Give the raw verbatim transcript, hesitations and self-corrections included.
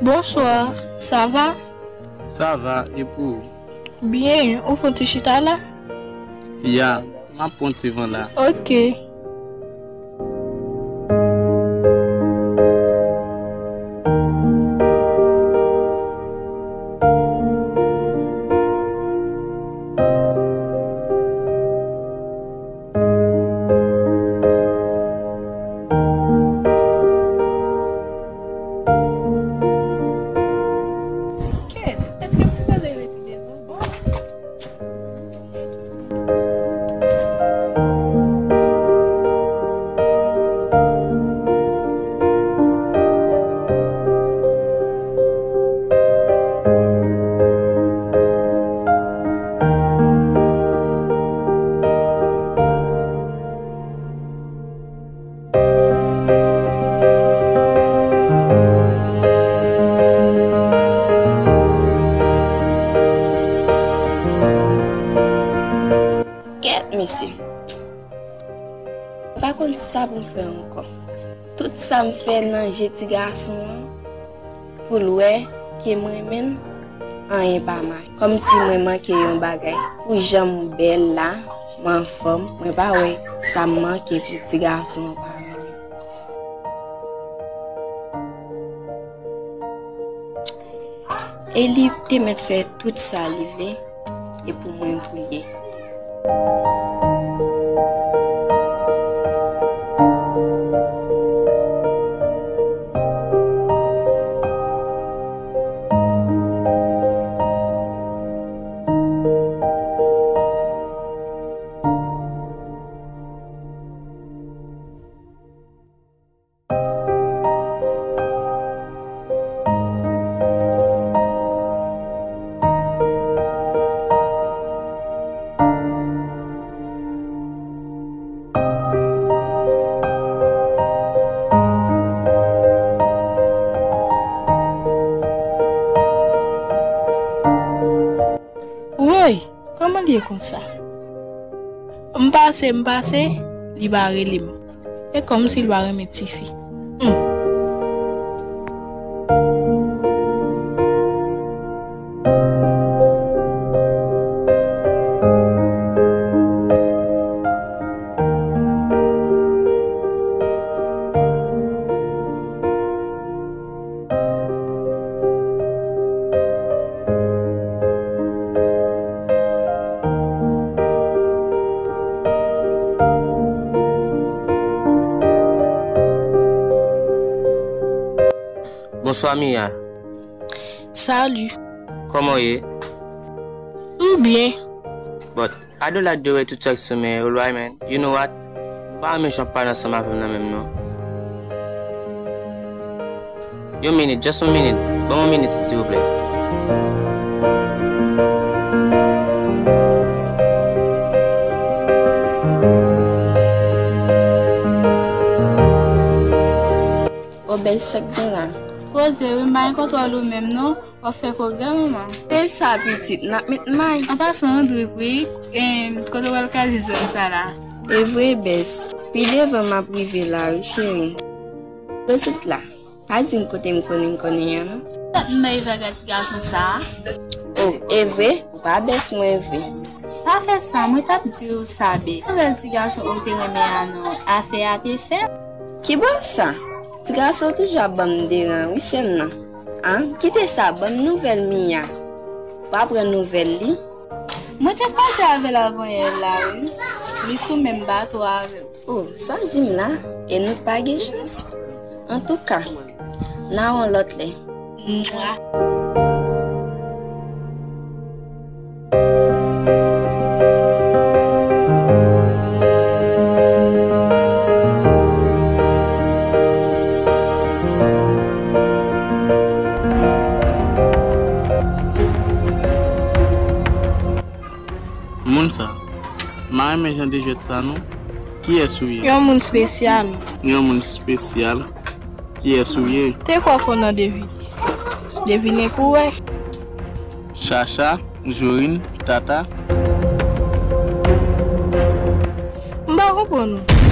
Bonsoir, ça va? Sa va, e pou ou? Byen, ou fon ti chita la? Ya, m ap pran ti van la. Ok. Kèt, èske m sipoze rete devan? Bon. Kèt, mesye. M pa konn sa pou m fè ankò. Tout sa m fè nan je ti gason an, pou l wè ke m renmen l, anyen pa mache. Kòmsi mwen manke yon bagay. Pou jan m bèl la, m anfòm, mwen pa wè sa m manke pou ti gason an pa renmen m. E li te mèt fè tout sa li vle, e pou mwen pou l ye. Woy! Kòman l ye konsa? M pase, m pase, li pa rele m. E kòmsi l pa renmen tifi. Hum. Bonswa, Mia. Salut. Kòman w ye? M byen. But, I don't like the way to talk to me, alright, man? You know what? Ou pa renmen jan w ap pale ansanm avè m nan menm, non. Yon minit, just yon minit. Ban m yon minit, silvouplè. Obèz, sa k gen la? Poze wi, m pa gen kontwòl ou menm non. W ap fè pwogrè, manman. Se sa, pitit, n ap met may. An pasan, yon drip, wi. Em, kote w al kazi zòn sa la? E vre, bès. Pi devan m ap rive la, wi, cheri. Resit la. Pa di m kote m konnen m konnen an, non. Tèt m bay vaga ti gason sa a. O, e vre? Ou pa bès mwen vre. Pa fè sa, mwen t ap di w sa, be. Nouvèl ti gason ou te renmen an, non. Afè a te fèt. Kibò sa? Ti gason toujou ap ban m deran, wi, sè m nan. An, kite sa, ban m nouvèl Mia. Pa pran nouvèl li. Mwen te kwaze avè l avanyè la, wi. Li sou menm bato avè w. O, sa w di m la? E nou pa gen chans? Antouka, n a wè w lòt lè. Mwa. Moun sa, m pa renmen jan de jwèt sa non. Kiyès ou ye? Yon moun espesyal. Yon moun espesyal? Kiyès ou ye? Te kwè w konn nan devine. Devine pou w wè. Chacha, Jorine, Tata. M pa konprann ou.